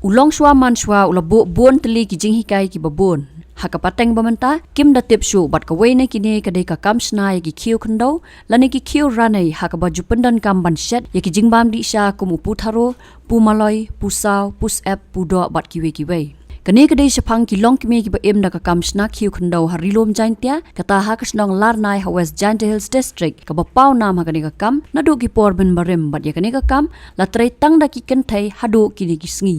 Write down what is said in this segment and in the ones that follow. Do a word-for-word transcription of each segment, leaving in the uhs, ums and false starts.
U longshuwa manshuwa u la buh bun tylli ki jinghikai kiba bun. Ha ka pateng ba mynta, kim da tip shuh bad kawei na kine ka dei ka kam shna ïa ki khiew khyndew, lane ki khiew ranei ha kaba ju pyndonkam ban shet ïa ki jingbam dih sha kum u putharo, pumaloi, pusaw, pusep, pudoh bad kiwei kiwei. Kane ka dei shaphang ki longkmie kiba im da ka kam shna khiew khyndew ha Ri Lum Jaiñtia, kata ha ka shnong Larnai ha West Jaintia Hills District, kaba paw nam ha kane ka kam, naduh ki por mynbarim bad ïa kane ka kam, la trei tang da ki kynthei haduh kine ki sngi.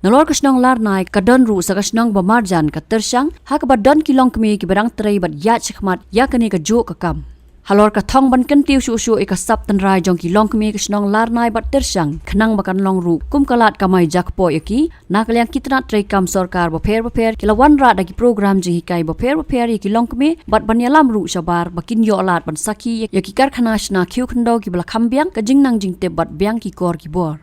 Nalor ka shnong Larnai ka don ruh sa ka shnong ba marjan ka Tyrshang, ha kaba don ki longkmie kiba dang trei bad ïaid shakhmat ïa kane ka juh ka kam. Halor ka thong ban kyntiew shuh shuh ïa ka sap tynrai jong ki longkmie ka shnong Larnai bad Tyrshang, khnang ba kan long ruh kum ka lad kamai jakpoh ïa ki, na ka liang ki tnat treikam sorkar bapher bapher ki la wanrah da ki program jinghikai bapher bapher ïa ki longkmie bad ban ïalam ruh shabar ba kin ïoh lad ban sakhi ïa ki karkhana shna khiew khyndew kiba la kham biang ka jingnang jingtip bad biang ki kor ki bor.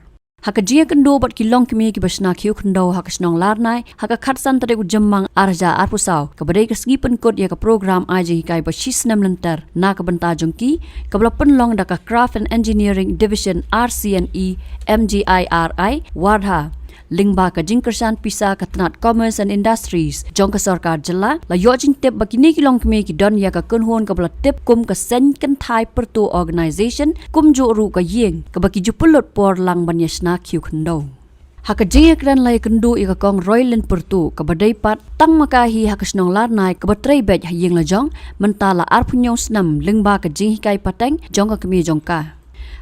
Ha ka jingïakynduh bad ki longkmie kiba shna khiew khyndew ha ka shnong Larnai, ha ka khatsan tarik u Jymmang arhajar arphew saw, kaba dei ka sngi pynkut ïa ka program ai jinghikai ba shi snem lynter na ka bynta jong ki, kaba la pynlong da ka Craft and Engineering Division, R C N E, M G I R I, Wardha. Lyngba ka jingkyrshan pisa ka tnat Commerce and Industries jong ka sorkar jylla, la ïoh jingtip ba kine ki longkmie ki don ïa ka kynhun kaba la tip kum ka Seng Kynthai Pyrtuh Organisation, kumjuh ruh ka ïing kaba ki ju pynlut por lang ban ïa shna khiew khyndew. Ha ka jingïakren la ïakynduh ïa ka Kong Roylin Pyrtuh kaba dei pat tang ma ka hi ha ka shnong Larnai kaba trei beit ha ïing la jong, mynta la arphew hynñiew snem lyngba ka jinghikai pateng jong ka kmie jong ka.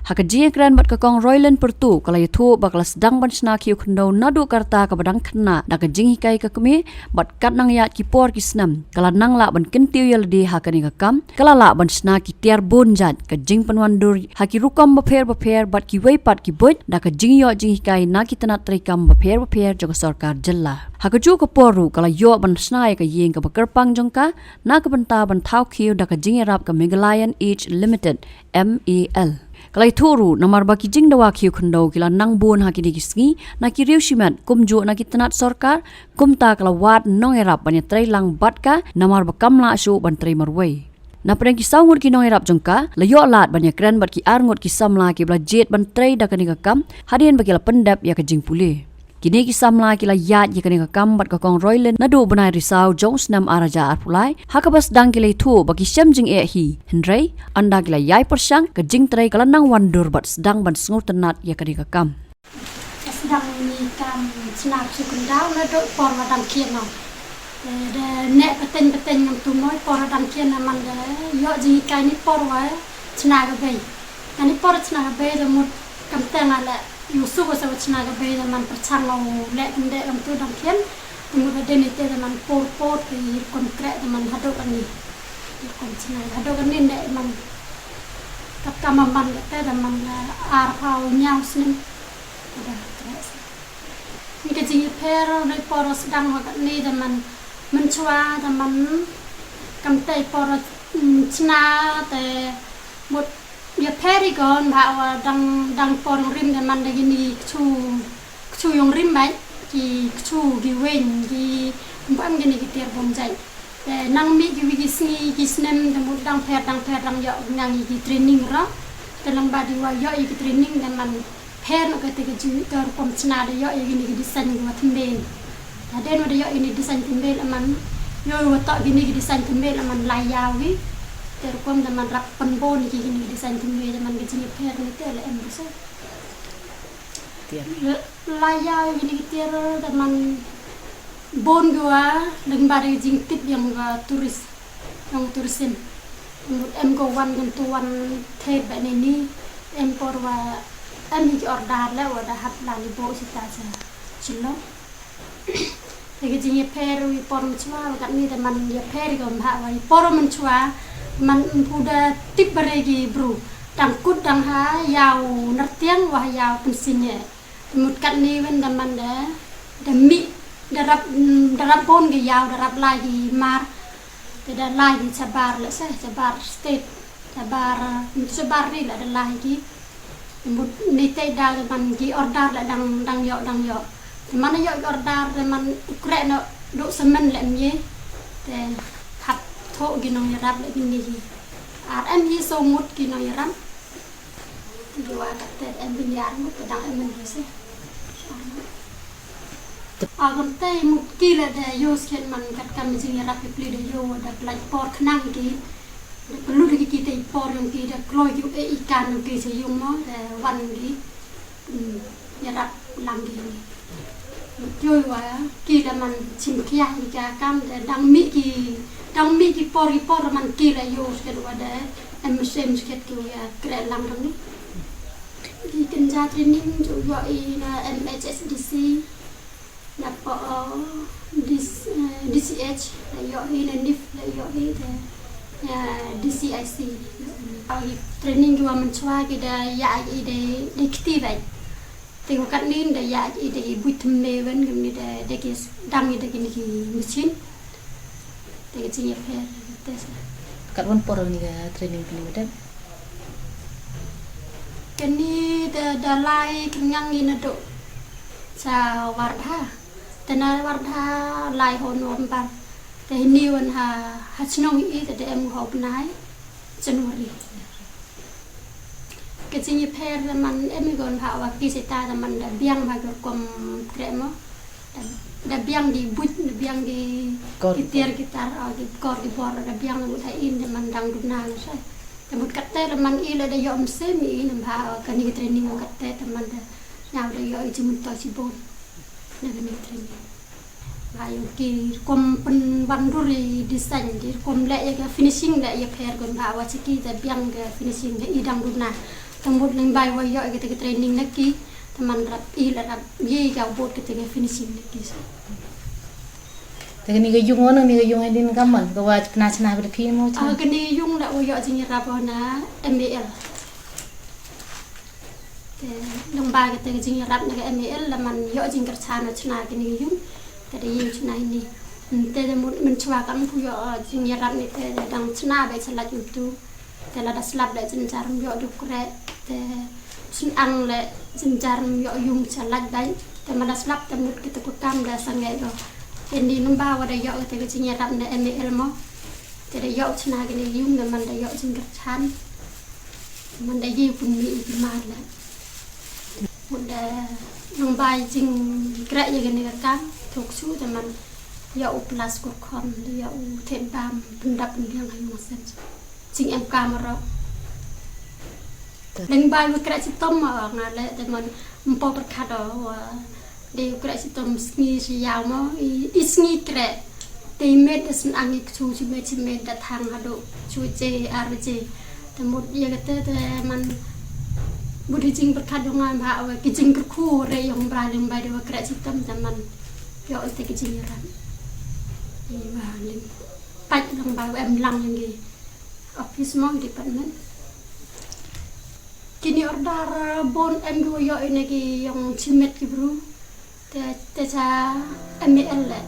Ha ka jingïakren bad ka Kong Roylin Pyrtuh ka la ïathuh ba ka la sdang ban shna khiew khyndew naduh ka rta kaba dang khynnah da ka jinghikai ka kmie bad katba nang ïaid ki por ki snem ka la nang lah ban kyntiew ïa lade ha kane ka kam, ka la lah ban shna ki tiar bun jait, ka jingpynwandur ha ki rukom bapher bapher bad kiwei pat ki buit da ka jingïoh jinghikai na ki tnat treikam bapher bapher jong ka sorkar jylla. Ha kajuh ka por ruh ka la ïoh ban shna ïa ka ïing kaba kyrpang jong ka na ka bynta ban thaw khiew da ka jingïarap ka Meghalayan Age Limited, M A L. Ka la ïathuh ruh namar ba ki jingdawa khiew khyndew ki la nang bun ha kine ki sngi na ki riew shimet kumjuh na ki tnat sorkar, kumta ka la wad nongïarap ban ïatrei lang bad ka namar ba kam lah shuh ban trei marwei. Na pdeng ki saw ngut ki nongïarap jong ka, la ïoh lad ban ïakren bad ki ar ngut ki samla kiba la jied ban trei da kane ka kam hadien ba ki la pyndep ïa ka jingpule. Kine ki samla ki la ïaid ïa kane ka kam bad ka Kong Roylin naduh u bnai Risaw jong u snem arhajar arphew lai, ha kaba sdang ki la ïathuh ba ki shem jingeh hi, hynrei ynda ki la ïai pyrshang, ka jingtrei ka la nang wandur bad sdang ban sngewtynnat ïa kane ka kam. Sdang ïa kane ka kam shna khiew khyndew naduh por ba dang khie noh. Te da neh pateng pateng ngam tum noh por ba dang khie noh, man da ïoh jinghikai ne por ba shna ka bei. Kane por shna ka bei da mut kam teng ale ïoh suk sa ba shna ka bei da man pyrshang ïa u leh kyndeh kam tu dang khie. Te mut da dei ne te da man por por te ïa kon kreh da man haduh kane. Ïa kon shna haduh kane ne man kat ka ma man te da man arphew hynñiew snem. Ka dei ka jingïapher na i por sdang ha kane da man mynshuwa da man kam tei por, mm, shna te mut ïapher i gon ba wa dang, dang por ïong rim da man da kine ki ksu, ksu ïong rim bad ki ksu ki weng ki, ym em kine ki tiar bun jait. Te nang mih kiwei ki sngi ki snem te mut dang pher dang pher dang ïoh nang ïa ki training ruh. Te lyngba da wa ïoh ïa ki training te man pher noh kata ka jingmih ka rukom shna da ïoh ïa kine ki design kiwa thymmei. Hadien wa da ïoh ïa kine ki design thymmei la man ïoh wa toh kine ki design thymmei la man lai ïaw ki. Te rukom da man rap pynbun ïa kine ki design thymmei da man ka jingïapher ne te la em ruh sa. Tiar. Lai ïaw ïa kine ki tiar da man bun kiwa lyngba da ka jingtip ïong ka tourist, ïong tourism. Mut em ko wan kin tu wan thied bad ne ni em por wa em hi ki order leh wa da hap la ni bo sita sa Shillong. Te ka jingïapher i por mynshuwa wa katni da man ïapher i ko mbha wa i por mynshuwa man ym pu da tip bare ki bru dang kut dang ha ïaw nyrtiang wa ha ïaw pynsiñ eh. Mut katni wen da man da, da mih, da rap, mm, da rap bun ki ïaw, da rap lai ki mar, te da lai ki shabar leh se, shabar state, shabar, mm, shabar ri leh da lai ki. Mut ni te da man ki order leh dang, dang ïoh, dang ïoh. Te man ïoh ki order, te man u kreh noh duh semen leh mye, te hap thoh ki nongïarap leh kine ki. Ar em hi so mut ki nongïarap. Ki wa katte em bin ïar mut te dang em bin rusi. Agam te mut ki la da ïoh skhet man kat kam jingïarap ïa pli da ïoh da pynlait por khnang ki. Da pynlut ki ki te por yong ki da kloi ki u e i kan yong ki sa yung mo da wan ki. Hmm, ïarap lang ki. Mut ïoh wa ki la man chim khia ki ka kam da dang mih ki, dang mih ki por ki por man ki la ïoh skhet wa da em sem skhet ki wa ïa kre lang dang ni. Ki kynja training ju ïoh i na M H S D C. Na po, oh, D C, eh, D C H, la ïoh hi na nif, la ïoh hi de, eh, D C I C. Ïoh hi training ki wa mynshuwa ki da ïa i de, de kti bai. Te ko kat nin da ïa i de buit me wen, kini de, de ki dang i de kini ki machine. Te ka jingïapher te sa. Katwan por ni ka training kini ka dep? Kini da, da lai kynjang i naduh sa Wardha. Te na Wardha lai ho November. Te hini wan ha, ha chnong i te da em ho bnai January. Ka jingïapher da man em i gon ha wa ki sita da man da biang ha ka rukom kreh mo. Da, da biang ki buit, da biang ki kor ki tiar ki tar, o ki kor ki bor, da biang da mut ha in da man dang duna ngi sai. Da mut katte da man i la da ïoh mynsiem i nam ha kani ka training katte da man da ñiaw da ïoh i jingmyntoi shibun. Na kani ka training. Ba ïoh ki rukom pynwandur ïa design, ki rukom leh ïa ka finishing da ïapher gon ba wa chiki da biang ka finishing da i dang duna. Te mut lyngba wa ïoh ïa kata ka training na ki, te man rap i la rap ïa ka bot kata ka finishing na ki. Te kani ka yung wan, kani ka yung hadien ka man, ka wa chna chna ba da phi mo chna. Ah, kani ka yung da wa ïoh jingïarap na M A L. Te lyngba kata ka jingïarap na ka M A L la man ïoh jingkyrchan na chna kini yung. Te da ïoh chna ini. Te da mut mynshuwa kam pu ïoh jingïarap ni te da dang chna ba sa lait utu. Te la da slap da jynjar ym ïoh du kreh. Te syn ang le jynjar ym ïoh yung sa lait bai. Te ma da slap te mut kata ko kam da sangeh ko. Te ni numba wa da ïoh kata ka jingïarap na M A L mo. Te da ïoh chna kini yung da man da ïoh jingkyrchan. Man da ïoh pun mi i mar la. Mut da nang bai jingkreh ïa kane ka kam, thok su da man ïa u plas kur khon, ïa u them bam, pyndap pyndiang ha yung sem. Jing em kam ro. Leng bai u kreh chitom ma nga le da man mpo pyrkhat o. Dei u kreh chitom sngi shi yaw mo, i, i sngi kreh. Te i met da syn ang i ksu shi met shi met da thang haduh shu je ar je. Te mut ïa kata te man bud i jingpyrkhat yong nga ba wa ki jingkyrkhu re yong bra lyngba dei wa kreh chitom te man ïoh te ki jingïarap. I wa lyng pat lyngba wa em lang lyng ki office mo department. Kini order, uh, bun em du ïoh ine ki yong chimet ki bru. Te, te cha M A L le.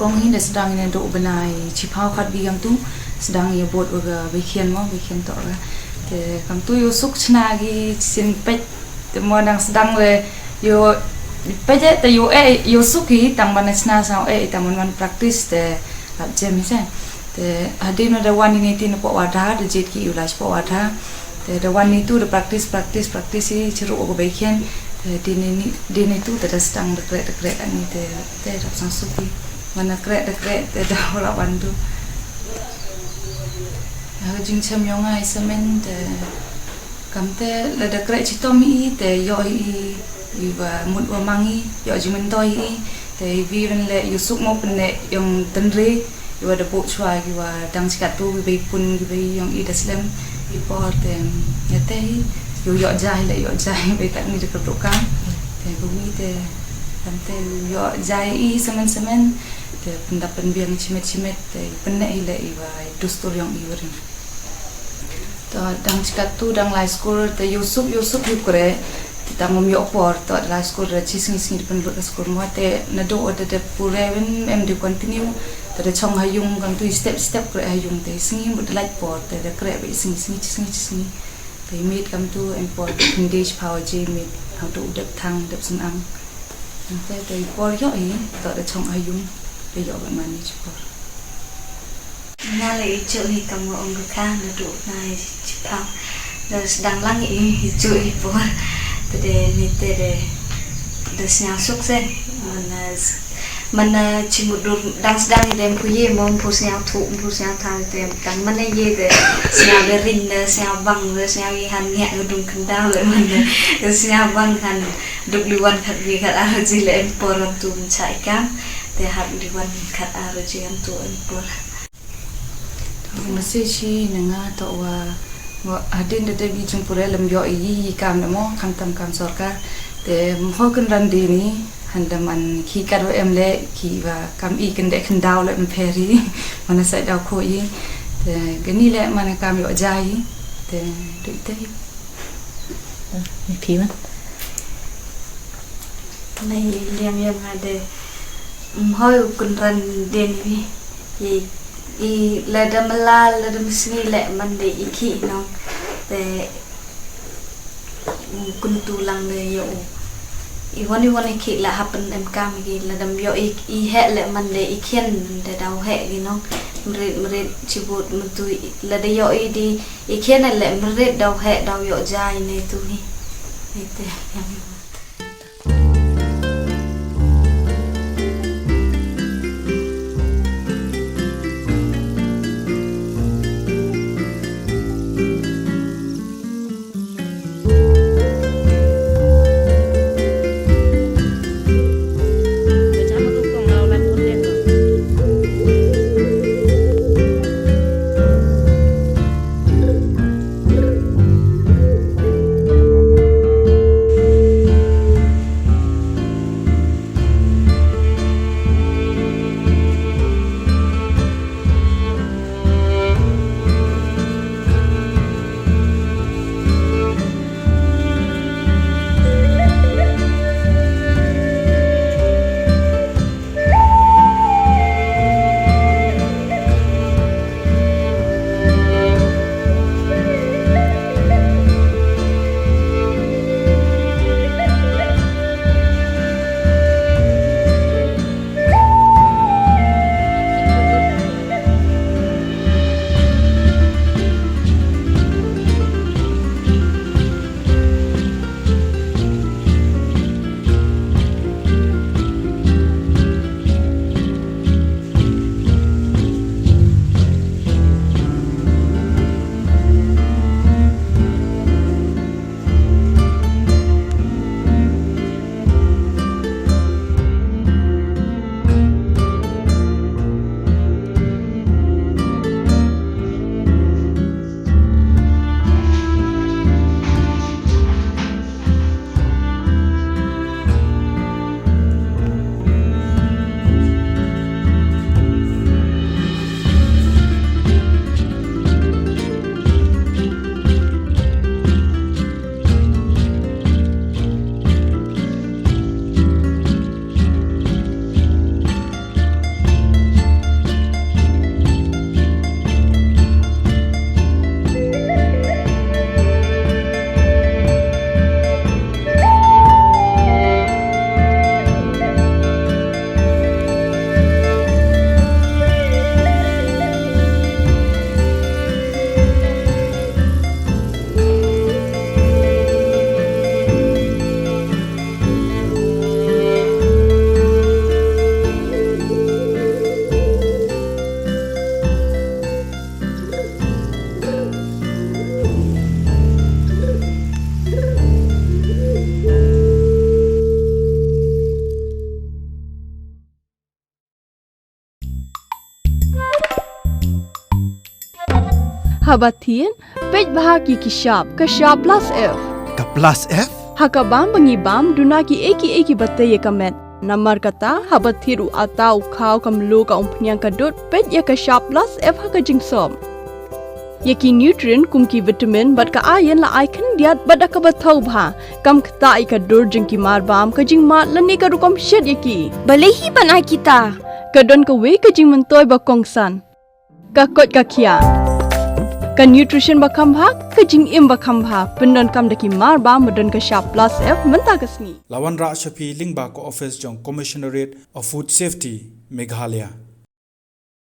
Kong hi da sdang ïa naduh bnai chiphaw khatwi kamtu, sdang ïa bud wa ka Baikhian mo, Baikhian to ka. Te kamtu ïa u suk chna ki sien peit, te mo dang sdang le ïa peit te ïa, eh, ïa u suk hi tang ban chna sa, eh, tang ban, ban practice te lap jem hi se. Te hadien da wan ini ti na pok Wardha, da jied ki ïa u la pok Wardha. Te da wan nitu da practice, practice, practice i chiruh u Baikhian. Te dei ni, dei nitu te da sdang da kreh, da kreh ani te, te da psang suki. Mana kreh, da kreh, te da ula wan tu. Ha ka jingchem yong nga i semen te kam te la da kreh chitom i te ïoh i, i wa mut wa mang i, ïoh jingmyntoi i, te i wi wan le ïa u suk mo pynne yong tynre. Iwa da buh chwa iwa dang chi katto ki bei pun ki bei yong i da slem i por te, ïa te hi ïoh ïoh jai le ïoh jai bei kat ni da ka dukam te ka wi te Te ïoh jai i semen semen, te pyndap pynbiang shimet shimet, te pynneh i leh i wa i dustur yong i wa ring. To dang chi katto dang lai skur, te ïoh suk ïoh suk ïoh kre, te tang um ïoh por, to lai skur da chi sngi sngi da pynlut da skur mo, te naduh da da pure win em da continue, te da chong ha yung kam tu i step step kre ha yung, te sngi mut da lait por, te da kre ba i sngi sngi chi sngi chi sngi. Te i miet kam tu em por khyndiat shi phaw baje i miet, hangtu u dep thang dep synang. Te te i por ïoh i, to da chong ha yung, te ïoh ba man i chi por. Nga la i ju hi kam wa ong ka naduh na i chi phaw. Da sdang lang i i ju i por. Te de ni te de da sñiaw suk se. Mana s-, mana chi mut dur dang sdang i dem phu ye mo, ym phu sñiaw thuh, ym phu sñiaw thaw i te em tang mana ye de sñiaw de ring de sñiaw bang de sñiaw i han ngiah ka dung khyndaw le mana de sñiaw bang han duk liwan khat wi khat ar ji le em por am tu ym chah i kam. Te hap liwan khat ar ji am tu em por. To masi shi na nga to wa, wa hadien da dep i jingpure lem ïoh i i kam na mo, kam tam kam sorkar. Te mho kynran dien i, hynda man ki kat wa em le ki wa kam i kyndeh khyndaw le em pher i, mana sa daw kho i. Te kani le mana kam ïoh jai i. Te du i te. Ah, ni phi man. Na i liang ïa nga de, mm, hoi u kynran dien wi. I, i lada mala, lada msngi le man de i khih nong. Te, mm, kyntu lang de ïa u. I wan i wan i khih la happen em kam ki, lada m ïoh i, i heh le man de i khian de daw heh ki nong. Mrit, mrit, chibut, mtu, lada ïoh i di, i khian le mrit daw heh daw ïoh jai ne tu hi. Ni te, ïa. Haba thied, peit bha ki ki shap, ka shap plus F. Ka plus F? Ha ka bam ba ngi bam, duna ki ei ki ei ki ba tei ïa ka met. Namar kata, haba thied u atta, u khaw, ka mluh, ka umphniang, ka dud, peit ïa ka Shap Plus F ha ka jingsop. Ïa ki nutrient kum ki vitamin bad ka iron la ai khyndiat bad da kaba thaw bha. Kam ktah ïa ka dur jong ki marbam, ka jingmad lane ka rukom shet ïa ki. Balei hi ban ai kita? Ka don kawei ka jingmyntoi ba kongsan. Ka koit ka khiah. Ka nutrition ba kham bha, ka jingim ba kham bha. Pyndonkam da ki marbam ba don ka Shap Plus F mynta ka sngi. La wanrah sha phi lyngba ka office jong Commissionerate of Food Safety, Meghalaya.